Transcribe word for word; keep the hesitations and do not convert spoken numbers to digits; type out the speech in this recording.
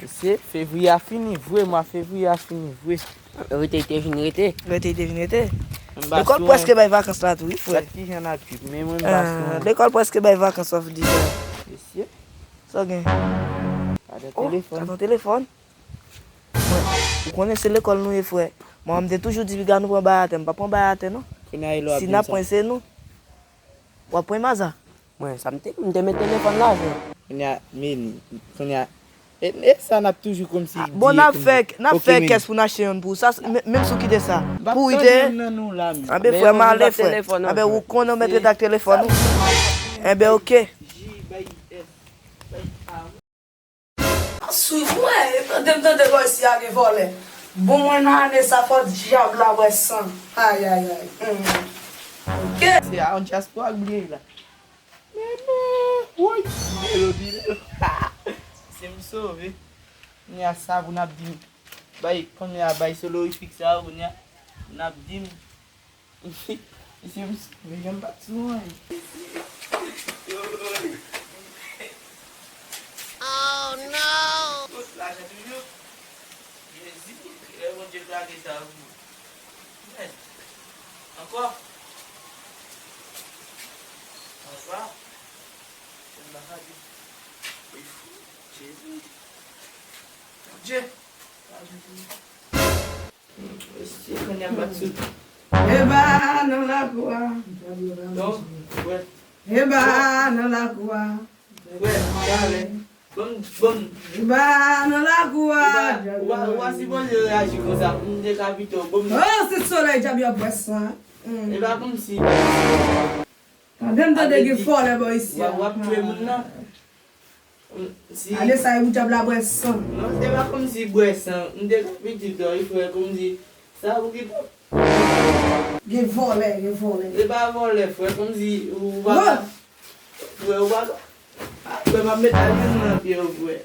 Mesye, fevriye a fini vre, mwa fevriye a fini vre. Rete, te vin rete. Rete, te vin rete. Lekòl prèske bay vakans la tou, wi, frè. Gad kijan n ap viv, men mwen m pa sou anyen. Lekòl prèske bay vakans, w ap di sa. Mesye. Sa w gen? Gade telefòn. Gade yon telefòn. Ou konnen se lekòl nou ye, frè. Mwen, m te toujou di piga nou pran bay atè, m pa pran bay atè, non. Si n ap pran, se nou. W ap pran maza. Mwen, sa m te, m te met telefòn la, frè. Kounye a, men, kounye a, e, e sa n ap toujou kòmsi di. Bon, n ap fè, n ap fè kès pou n achte youn pou ou. Sa, menm si w kite sa. Pou ite. Anben, frè, m ale, frè. Anben, ou konnen w mèt ret ak telefòn ou. Enben, oke. Swiv mwen, tande m tande bò isi a gen vòlè. Bon, mwen nan ane sa fò dyab la wè san. Ayayay. Oke. Se a yon dyaspora k bliye la. Men men, woy, dilo dilo. Si m sove. Kounye a sa pou n ap di m. Bay, kounye a bay solorifik sa yo, kounye a n ap di m. Mesye, m sove, janm pa t sou anyen. Oh no! Kot lajan toujou? Jezi, lè Bondye plake sa pou mwen. Mèd. Ankò? Ankò? Mwen pa ka di. Li fou. Jezi. Bondye. Lajan toujou. Mesye, kounye a m pa t sou. Eba nan lakou a. Donk, wè. Eba nan lakou a. Wè, talè. Bon, bon. Eba nan lakou a. Eba, ou pa, ou pa sipoze reyaji konsa. M dekapite w. Bon. Oh, se solèy dyab yo ap bwè san. Eba kòmsi. Tande m tande gen vòlè bò isi a. W ap tchwe moun nan. Si. Gade sa, e pou dyab la bwè san. Non, se pa kòmsi bwè san. M te ka pitit, wi, frè, kòmsi sa pou ki. Gen vòlè, gen vòlè. Se pa vòlè, frè, kòmsi ou pa. Frè, ou pa. Ah, frè, m ap met alyen nan pye w, frè.